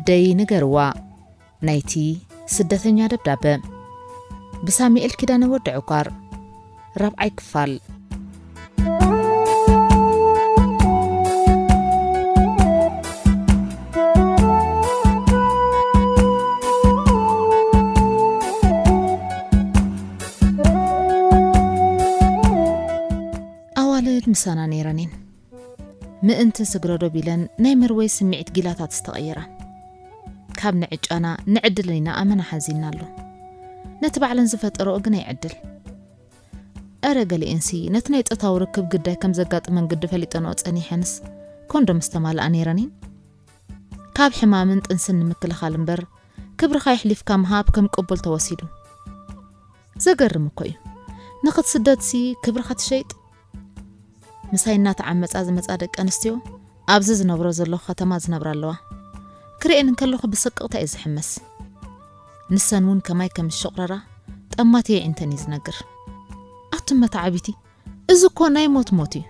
ደይ ንገርዋ ናይቲ ስደተኛ ደብዳበ ብሳሙኤል ኪዳነ ወዲ ዕቋር ራብዓይ ክፋል። ኣዋልድ ምሳና ነይረን እየን። ምእንቲ ስግረዶ ቢለን ናይ መርወይ ስምዒት ጊላታት ዝተቐየራ። ካብ ንዕጫና ንዕድልና ኣመና ሓዚና ኣሎ። ነቲ ባዕለን ዝፈጠረኦ ግን ኣይዕድል። እረ ገሊኤንሲ ነቲ ናይ ጾታዊ ርክብ ግዳይ ከም ዘጋጥመን ግዲ ፈሊጠንኦ ጸኒሐንስ ኮንዶም ዝተማልኣ ነይረን እየን። ካብ ሕማምን ጥንስን ንምክልኻል እምበር ክብርኻ የሕሊፍካ ምሃብ ከም ቅቡል ተወሲዱ። ዘገርም እኮ እዩ። ንኽትስደድሲ ክብርኻ ትሸይጥ? ምሳይ እናተዓመጻ ዝመጻ ደቂ ኣንስትዮ ኣብዚ ዝነብሮ ዘለኹ ከተማ ዝነብራ ኣለዋ። ክርእየን እንከለኹ ብስቅቕታ እየ ዝሕመስ። ንሰን እውን ከማይ ከም ዝሸቑረራ ጠማት የዒንተን እዩ ዝነግር። ኣቱም መተዓቢቲ፣ እዚ እኮ ናይ ሞት ሞት እዩ።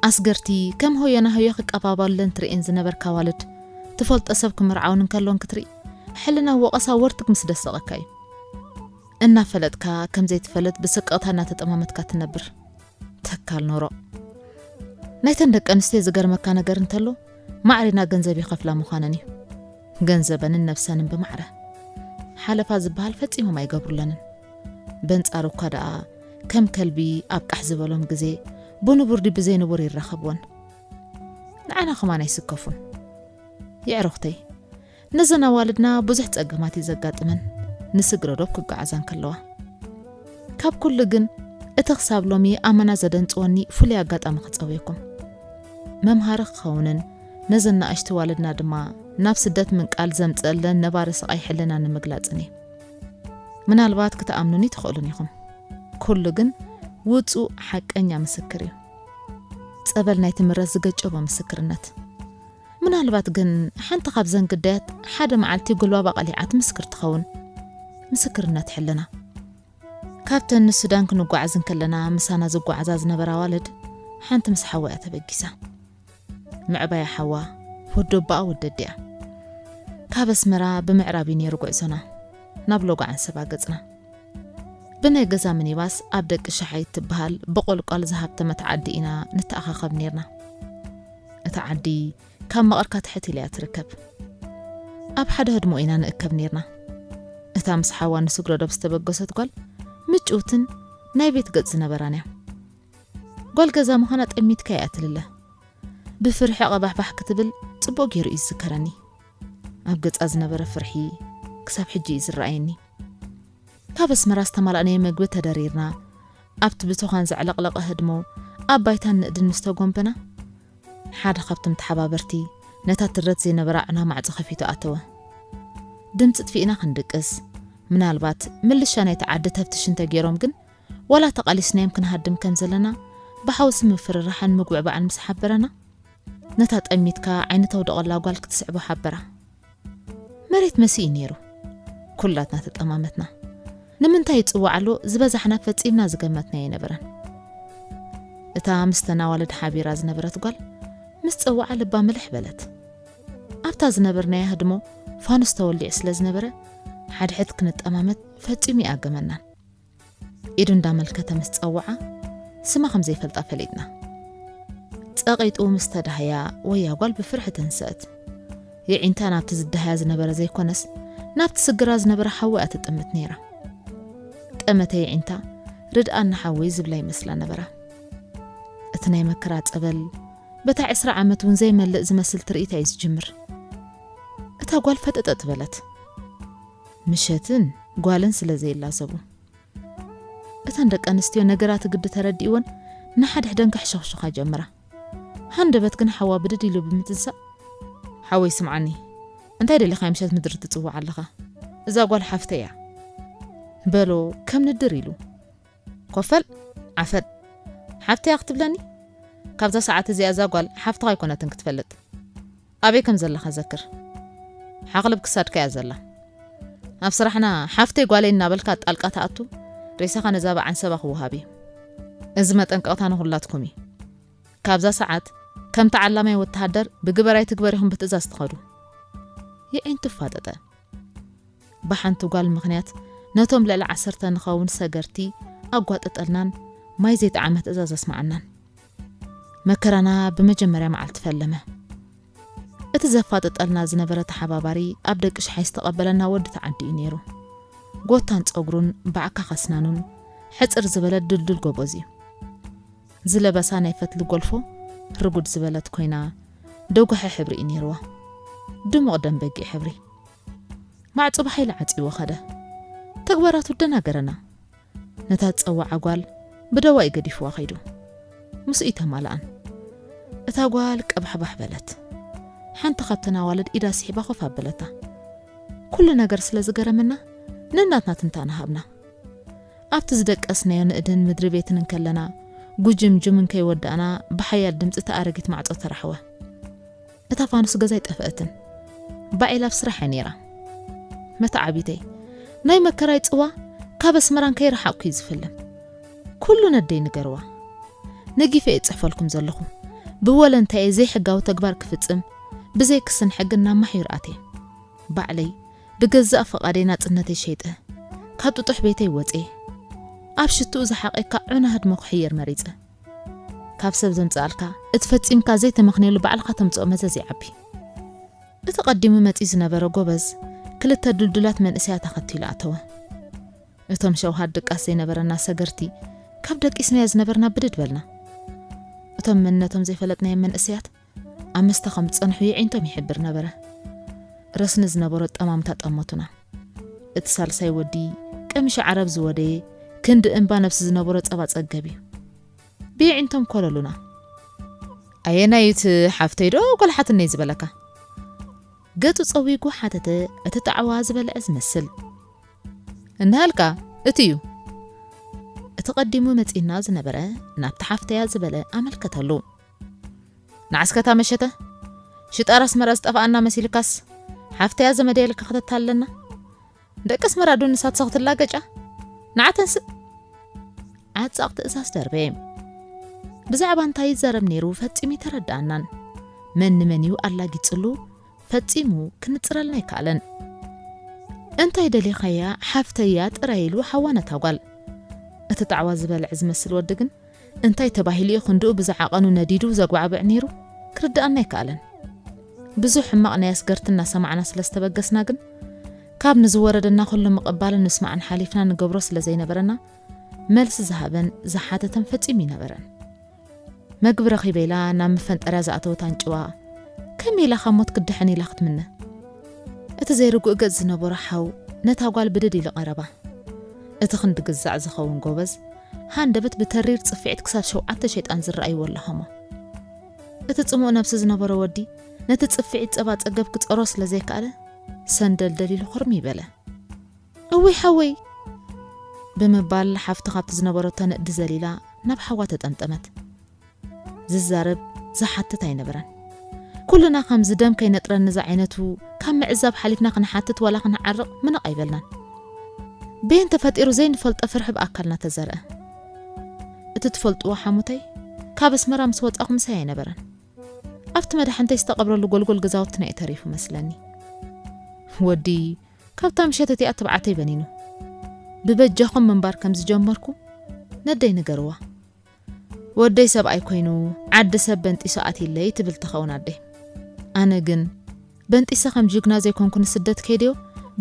ኣስገርቲ ከም ሆዮና ሆዮ ክቀባበሉለን ትርእየን ዝነበርካ ኣዋልድ፣ ትፈልጦ ሰብ ክምርዓውን እንከሎን ክትርኢ፣ ሕልና ወቐሳ ወርትግ ምስ ደሰቐካ እዩ። እናፈለጥካ ከም ዘይትፈልጥ ብስቅቕታ እናተጠማመትካ ትነብር። ተካል ኖሮ። ናይተን ደቂ ኣንስትዮ ዝገርመካ ነገር እንተሎ፣ ማዕሪና ገንዘብ ይኸፍላ ምዃነን እዩ። ገንዘበንን ነብሰንን ብማዕረ። ሓለፋ ዝበሃል ፈጺሞም ኣይገብሩለንን። በንጻሩ እኳ ደኣ ከም ከልቢ ኣብ ቃሕ ዝበሎም ግዜ ብንቡር ድዩ ብዘይንቡር ይራኸብወን። ንዓና ከማን ኣይስከፉን። የዕሩኽተይ፣ ነዘን ኣዋልድና ብዙሕ ጸገማት እዩ ዘጋጥመን፣ ንስግረ ዶብ ክጓዓዛ እንከለዋ። ካብ ኩሉ ግን፣ እቲ ክሳብ ሎሚ ኣመና ዘደንጽወኒ ፍሉይ ኣጋጣሚ ክጸውየኩም። መምሃሪ ክኸውንን፣ ነዘን ንኣሽቱ ኣዋልድና ድማ ናብ ስደት ምንቃል ዘምጽአለን ነባሪ ስቓይ ሕልና ንምግላጽን እዩ። ምናልባት ክትኣምኑኒ ትኽእሉን ኢኹም። ኩሉ ግን ውጹእ ሓቀኛ ምስክር እዩ። ጸበል ናይቲ ምረት ዝገጨቦ ምስክርነት። ምናልባት ግን ሓንቲ ካብዘን ግዳያት ሓደ መዓልቲ ጉልባባ ቀሊዓ ትምስክር ትኸውን። ምስክርነት ሕልና። ካብተን ንሱዳን ክንጓዓዝ እንከለና ምሳና ዝጓዓዛ ዝነበራ ኣዋልድ ሓንቲ ምስ ሓዋ እያ ተበጊሳ። ምዕባያ ሓዋ፣ ወዲ ኣቦኣ ወዲ ኣዲኣ። ካብ ኣስመራ ብምዕራብ እዩ ነይሩ ጉዕዞና፣ ናብ ሎጓ ዓንሰባ ገጽና። ብናይ ገዛ ሚኒባስ ኣብ ደቂ ሸሓይ እትበሃል ብቆልቋል ዝሃብተመት ዓዲ ኢና ንተኣኻኸብ ነይርና። እታ ዓዲ ካብ መቐርካ ትሕት ኢላ እያ ትርከብ። ኣብ ሓደ ህድሞ ኢና ንእከብ ነይርና። እታ ምስ ሓዋ ንስግረ ዶብ ዝተበገሰት ጓል ምጭውትን ናይ ቤት ገጽ ዝነበራን እያ። ጓል ገዛ ምዃና ጠሚትካ እያ ትልለ። ብፍርሒ ቀባሕባሕ ክትብል ጽቡቕ ገይሩ እዩ ዝዝከረኒ። ኣብ ገጻ ዝነበረ ፍርሒ ክሳብ ሕጂ እዩ ዝረኣየኒ። ካብ ኣስመራ ዝተማላእናዮ መግቢ ተደሪርና፣ ኣብቲ ብቶኻን ዘዕለቕለቐ ህድሞ ኣብ ባይታን ንእድን ምስ ተጎንበና፣ ሓደ ካብቶም ተሓባበርቲ ነታ ትረት ዘይነበራ ዕና ማዕጾ ከፊቱ ኣተወ። ድምጺ ጥፊእና ክንድቅስ፣ ምናልባት ምልሻ ናይቲ ዓዲ ተፍትሽ እንተገይሮም ግን፣ ዋላ ተቓሊስናዮም ክንሃድም ከም ዘለና ብሓውሲ ምፍርራሕን ምጉዕባዕን ምስ ሓበረና፣ ነታ ጠሚትካ ዓይኒ ተውደቐላ ጓል ክትስዕቦ ሓበራ። መሬት መሲኡ ነይሩ። ኩላትና ተጠማመትና። ንምንታይ ይጽዋዕ ኣሎ ዝበዛሕና ፈጺምና ዝገመትና ኣይነበረን። እታ ምስተን ኣዋልድ ሓቢራ ዝነበረት ጓል ምስ ጸውዓ ልባ ምልሕ በለት። ኣብታ ዝነበርናያ ህድሞ ፋኑስ ተወሊዑ ስለ ዝነበረ ሓድሕድ ክንጠማመት ፈጺሙ ይኣገመናን። ኢዱ እንዳመልከተ ምስ ጸውዓ ስማ ከም ዘይፈልጣ ፈሊጥና። ጸቒጡ ምስ ተዳህያ ወያ ጓል ብፍርሒ ተንስአት። የዒንታ ናብቲ ዝደሃያ ዝነበረ ዘይኮነስ ናብቲ ስግራ ዝነበረ ሓዊ እያ ትጥምት ነይራ። ጠመተ የዒንታ ርድኣና ሓወይ ዝብላ ይመስላ ነበራ። እቲ ናይ መከራ ጸበል በታ ዕስራ ዓመት እውን ዘይመልእ ዝመስል ትርኢት እዩ ዝጅምር። እታ ጓል ፈጠጠጥ በለት። ምሸትን ጓልን ስለ ዘይላዘቡ። እተን ደቂ ኣንስትዮ ነገራት ግዲ ተረዲእወን ንሓድሕደን ከሕሸኽሽኻ ጀምራ። ሃንደበት ግን ሓዋ ብድድ ኢሉ ብምትንሳእ፣ "ሓወይ ስምዓኒ፣ እንታይ ደሊኻ ምሸት ምድሪ ትጽውዕ ኣለኻ? እዛ ጓል ሓፍተይ እያ" በሎ ከም ንድር ኢሉ። "ኮፈል ዓፈል፣ ሓፍተይ እያ ክትብለኒ? ካብዛ ሰዓት እዚኣ እዛ ጓል ሓፍትኻ ኣይኮነትን ክትፈልጥ። ኣበይ ከም ዘለኻ ዘክር። ሓቕልብ ክሳድካ እያ ዘላ። ኣብ ስራሕና ሓፍተይ ጓለይ እናበልካ ጣልቃ ትኣቱ፣ ሬሳኻ ነዛ በዓንሰባ ክወሃብ እዩ። እዚ መጠንቀቕታ ንኹላትኩም እዩ። ካብዛ ሰዓት ከም ተዓላማይ ወተሃደር ብግበር ኣይትግበር ኢኹም ብትእዛዝ ትኸዱ። የዒንቱ ፋጠጠ። ብሓንቲ ጓል ምኽንያት ነቶም ልዕሊ ዓሰርተ ንኸውን ሰገርቲ ኣጓጠጠልናን ማይ ዘይጠዓመ ትእዛዝ ኣስመዓናን። መከራና ብመጀመርያ መዓልቲ ፈለመ። እቲ ዘፋጥጠልና ዝነበረ ተሓባባሪ ኣብ ደቂ ሽሓይ ዝተቐበለና ወዲ ተዓዲ እዩ ነይሩ። ጎታን ጸጉሩን ባዕካ ከስናኑን ሕጽር ዝበለት ድልዱል ጎበዝ እዩ። ዝለበሳ ናይ ፈትሊ ጎልፎ ርጉድ ዝበለት ኮይና ደጉሐ ሕብሪ እዩ ነይርዋ። ድሙቕ ደም በጊዕ ሕብሪ። ማዕጾ ብሓይሊ ዓጺዎ ኸደ። ተግባራቱ ደናገረና። ነታ ዝጸዋዓ ጓል ብደዋኢ ገዲፍዋ ኸይዱ። ምስኡ ይተማልኣን። እታ ጓል ቀባሕባሕ በለት። ሓንቲ ካብተን ኣዋልድ ኢዳ ስሒባ ኮፍ ኣበለታ። ኩሉ ነገር ስለ ዝገረመና ነናትና ትንታነ ሃብና። ኣብቲ ዝደቀስናዮ ንእድን ምድሪ ቤትን እንከለና ጉጅምጅም እንከይወዳእና ብሓያል ድምፂ እታ ኣረጊት ማዕጾ ተራሕወ። እታ ፋኑስ ገዛ ኣይጠፍአትን። ባዒል ኣብ ስራሕ እያ ነይራ። መተዓቢተይ፣ ናይ መከራይ ጽዋ ካብ ኣስመራ እንከይረሓቕኩ እዩ ዝፍልም። ኩሉ ነደይ ንገርዋ። ነጊፈ እየ ጽሕፈልኩም ዘለኹ። ብወለንታየ ዘይሕጋዊ ተግባር ክፍጽም ብዘይ ክስን ሕግን ናብ ማሕዩር ኣትየ። ባዕለይ ብገዛእ ፈቓደይ ናጽነተይ ሸይጠ። ካብ ጥጡሕ ቤተይ ወጽየ። ኣብ ሽትኡ ዝሓቐካ ዑና ህድሞ ክሕየር መሪጸ። ካብ ሰብ ዘምጽኣልካ እቲ ፈጺምካ ዘይተመኽንየሉ ባዕልኻ ተምጽኦ መዘዝ ይዓቢ። እቲ ቀዲሙ መጺኡ ዝነበረ ጎበዝ ክልተ ድልዱላት መንእሰያት ኣኸቲሉ ኣተወ። እቶም ሸውሃት ድቃስ ዘይነበረና ሰገርቲ ካብ ደቂስናዮ ዝነበርና ብድድ በልና። እቶም መንነቶም ዘይፈለጥናዮም መንእሰያት ኣብ መስተ ከም ዝጸንሑ የዒንቶም ይሕብር ነበረ። ረስኒ ዝነበሮ ጠማምታ ጠመቱና። እቲ ሳልሳይ ወዲ ቀሚሹ ዓረብ ዝወደየ ክንዲ እምባ ነብሲ ዝነበሮ ጸባ ጸገብ እዩ። ብየዒንቶም ኮለሉና። ኣየናይት ሓፍተይ ዶ ጎልሓትነይ ዝበለካ? ገጹ ጸዊጉ ሓተተ፣ እቲ ጣዕዋ ዝበልዐ ዝመስል። እንሃልካ፣ እቲ እዩ። እቲ ቀዲሙ መጺና ዝነበረ ናብቲ ሓፍተያ ዝበለ ኣመልከተሉ። ንዓስከታ መሸተ ሽጣር ኣስመራ ዝጠፍኣና መሲልካስ ሓፍተያ ዘመደየ ኢልካ ከተታለና? ደቂ ኣስመራ ዶ ንሳት ሰኽትላ ገጫ? ንዓ ተንስእ። ዓጻቕ ትእዛዝ ደርበ። ብዛዕባ እንታይ ይዛረብ ነይሩ ፈጺሙ ይተረድኣናን። መን ንመን እዩ ኣላጊጽሉ ፈጺሙ ክንጽረልና ኣይከኣለን። እንታይ ደሊኻያ ሓፍተያ ጥራይ ኢሉ ሓዋ ነታ ጓል። እቲ ጣዕዋ ዝበልዕ ዝመስል ወዲ ግን እንታይ ተባሂሉ እዩ ክንድኡ ብዝዓቐኑ ነዲዱ ዘጉባዕብዕ ነይሩ? ክርድኣና ኣይከኣለን። ብዙሕ ሕማቕ ናይ ኣስገርቲ እናሰማዕና ስለ ዝተበገስና ግን፣ ካብ ንዝወረደና ኩሉ ምቕባልን ምስማዕን ሓሊፍና ንገብሮ ስለ ዘይነበረና፣ መልሲ ዝሃበን ዝሓተተን ፈጺሙ ኣይነበረን። መግቢ ረኺበ ኢላ ናብ መፈንጠርያ ዝኣተወት ኣንጭዋ፣ ከመይ ኢላ ካብ ሞት ክድሕን ኢላ ክትምነ? እቲ ዘይርጉእ ገጽ ዝነበሮ ሓው ነታ ጓል ብድድ ኢሉ ቀረባ። እቲ ክንዲ ግዛዕ ዝኸውን ጎበዝ፣ ሃንደበት ብተሪር ጽፍዒት ክሳብ ሸውዓተ ሸይጣን ዝረኣይዎ ኣለኸሞ። እቲ ጽሙእ ነብሲ ዝነበሮ ወዲ፣ ነቲ ጽፍዒት ጸባ ጸገብ ክጸሮ ስለ ዘይከኣለ፣ ሰንደልደል ኢሉ ኩርም ይበለ። "እውይ ሓወይ!" ብምባል ሓፍቲ ካብቲ ዝነበረቶ ንእዲ ዘሊላ ናብ ሓዋ ተጠምጠመት። ዝዛረብ፣ ዝሓትት ኣይነበረን። ኩልና ከምዚ ደም ከይነጥረኒ ዝዓይነቱ ካብ ምዕዛብ ሓሊፍና ክንሓትት ዋላ ክንዓርቕ ምንቕ ኣይበልናን። በየን ተፈጢሩ ዘይንፈልጦ ፍርሒ ብኣካልና ተዘርአ። እቲ ትፈልጥዎ ሓሙተይ ካብ ኣስመራ ምስ ወጻኹ ምሳይ ኣይነበረን። ኣብቲ መድሓንተይ ዝተቐብረሉ ጎልጎል ገዛውትና እዩ ተሪፉ መስለኒ። ወዲ ካብታ ምሸት እቲኣ ትብዓተይ በኒኑ። ብበጃኹም ምንባር ከም ዝጀመርኩ ነደይ ንገርዋ። ወደይ ሰብኣይ ኮይኑ ዓዲ ሰብ በንጢሱ ኣትይለይ ትብል ትኸውን ኣደይ። ኣነ ግን በንጢሰ ከም ጅግና ዘይኮንኩ ንስደት ከይደዮ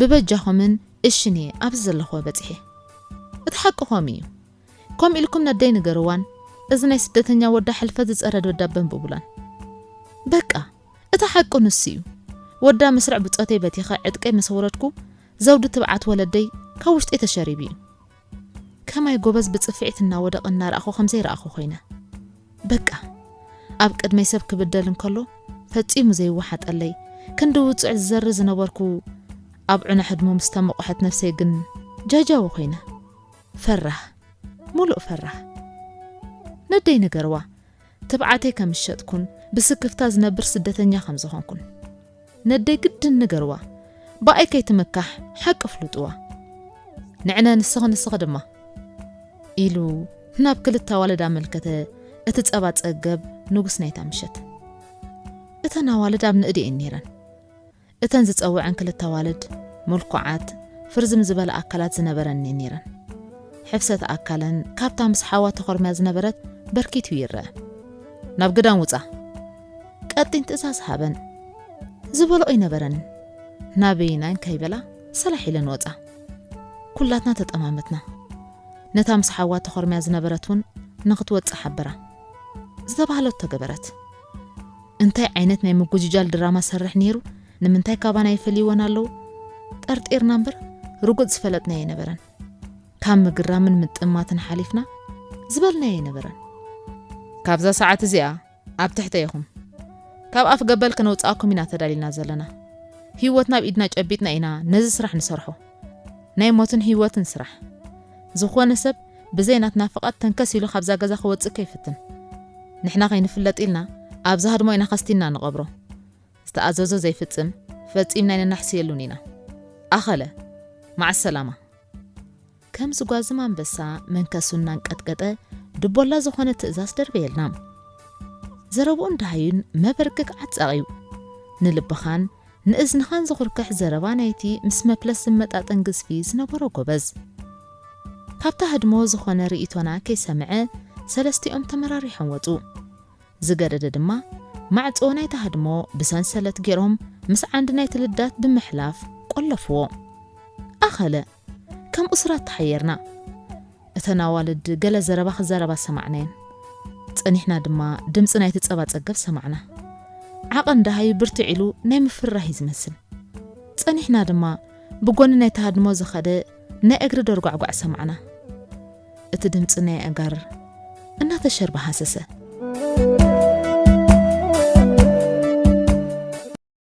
ብበጃኹምን እሽን እየ ኣብዚ ዘለኹዎ በጺሐ። እቲ ሓቂ ከምኡ እዩ። ከምኡ ኢልኩም ነደይ ንገርዋን እዚ ናይ ስደተኛ ወዳ ሕልፈት ዝጸረ ደብዳበ ኣንብቡላን። በቃ፣ እቲ ሓቂ ንሱ እዩ። ወዳ መስርዕ ብጾተይ በቲኸ ዕጥቀይ ምስ ወረድኩ፣ ዘውዲ ትብዓት ወለደይ ካብ ውሽጠይ ተሸሪቡ እዩ። ከማይ ጎበዝ ብጽፍዒት እናወደቐ እናረኣኹ ከም ዘይረኣኹ ኮይነ። በቃ፣ ኣብ ቅድመይ ሰብ ክብደል እንከሎ ፈጺሙ ዘይወሓጠለይ፣ ክንዲ ውጹዕ ዝዘሪ ዝነበርኩ፣ ኣብ ዑና ሕድሞ ምስ ተመቑሐት ነፍሰይ ግን ጃጃዊ ኮይነ። ፈራህ፣ ሙሉእ ፈራህ። ነደይ ንገርዋ፣ ትብዓተይ ከም ዝሸጥኩን ብስክፍታ ዝነብር ስደተኛ ከም ዝኾንኩን። ነደይ ግድን ንገርዋ፣ ብኣይ ከይትምካሕ ሓቂ ፍሉጥዋ። ንዕነ ንስኺ ንስኺ ድማ፣ ኢሉ ናብ ክልተ ኣዋልድ ኣመልከተ፣ እቲ ጸባ ጸገብ ንጉስ ናይታ ምሸት። እተን ኣዋልድ ኣብ ንእዲ እየን ነይረን። እተን ዝጸውዐን ክልተ ኣዋልድ ምልኩዓት፣ ፍርዝም ዝበለ ኣካላት ዝነበረን እየን ነይረን። ሕፍሰት ኣካለን ካብታ ምስ ሓዋ ተኾርምያ ዝነበረት በርኪቱ ይረአ። "ናብ ግዳም ውጻ!" ቀጢን ትእዛዝ ሃበን። ዝበልኦ ኣይነበረን። ናበይናን ከይበላ ሰላሕ ኢለን ወጻ። ኩላትና ተጠማመትና። ነታ ምስ ሓዋ ተኾርምያ ዝነበረት እውን ንኽትወጽእ ሓበራ። ዝተባህለቶ ገበረት። እንታይ ዓይነት ናይ ምጉጅጃል ድራማ ሰርሕ ነይሩ? ንምንታይ ካባና ይፈልይወን ኣለዉ? ጠርጢርና እምበር ርጉጽ ዝፈለጥናዮ ኣይነበረን። ካብ ምግራምን ምጥማትን ሓሊፍና ዝበልናዮ ኣይነበረን። ካብዛ ሰዓት እዚኣ ኣብ ትሕተ ኢኹም። ካብ ኣፍ ገበል ከነውጽኣኩም ኢና ተዳሊልና ዘለና። ህይወትና ኣብ ኢድና ጨቢጥና ኢና ነዚ ስራሕ ንሰርሖ። ናይ ሞትን ህይወትን ስራሕ። ዝኾነ ሰብ ብዘይ ናትና ፍቓድ ተንከስ ኢሉ ካብዛ ገዛ ክወጽእ ከይፍትን። ንሕና ከይንፍለጥ ኢልና ኣብዚ ሃድሞ ኢና ከስቲና ንቐብሮ። ዝተኣዘዞ ዘይፍጽም ፈጺምና ኣይነናሕስየሉን ኢና። ኣኸለ፣ መዓሰላማ። ከም ዝጓዝም ኣንበሳ መንከሱ እናንቀጥቀጠ ድቦላ ዝኾነ ትእዛዝ ደርበየልና። ዘረብኡን ደሃዩን መበርግግ ዓጻቕ እዩ። ንልብኻን ንእዝንኻን ዝኹርክሕ ዘረባ ናይቲ ምስ መፍለስ ዝመጣጠን ግዝፊ ዝነበሮ ጎበዝ። ካብታ ህድሞ ዝኾነ ርእይቶና ከይሰምዐ ሰለስቲኦም ተመራሪሖም ወጹ። ዝገደደ ድማ ማዕጾ ናይታ ህድሞ ብሰንሰለት ገይሮም ምስ ዓንዲ ናይቲ ልዳት ብምሕላፍ ቆለፍዎ። ኣኸለ፣ ከም ኡስራት ተሓየርና። እተን ኣዋልድ ገለ ዘረባ ክዛረባ ሰማዕናየን። ጸኒሕና ድማ ድምጺ ናይቲ ጸባ ጸገብ ሰማዕና። ዓቐን ደሃዩ ብርትዕ ኢሉ ናይ ምፍርራህ እዩ ዝመስል። ጸኒሕና ድማ ብጎኒ ናይቲ ሃድሞ ዝኸደ ናይ እግሪ ደርጓዕጓዕ ሰማዕና። እቲ ድምጺ ናይ ኣእጋር እናተሸርበ ሃሰሰ።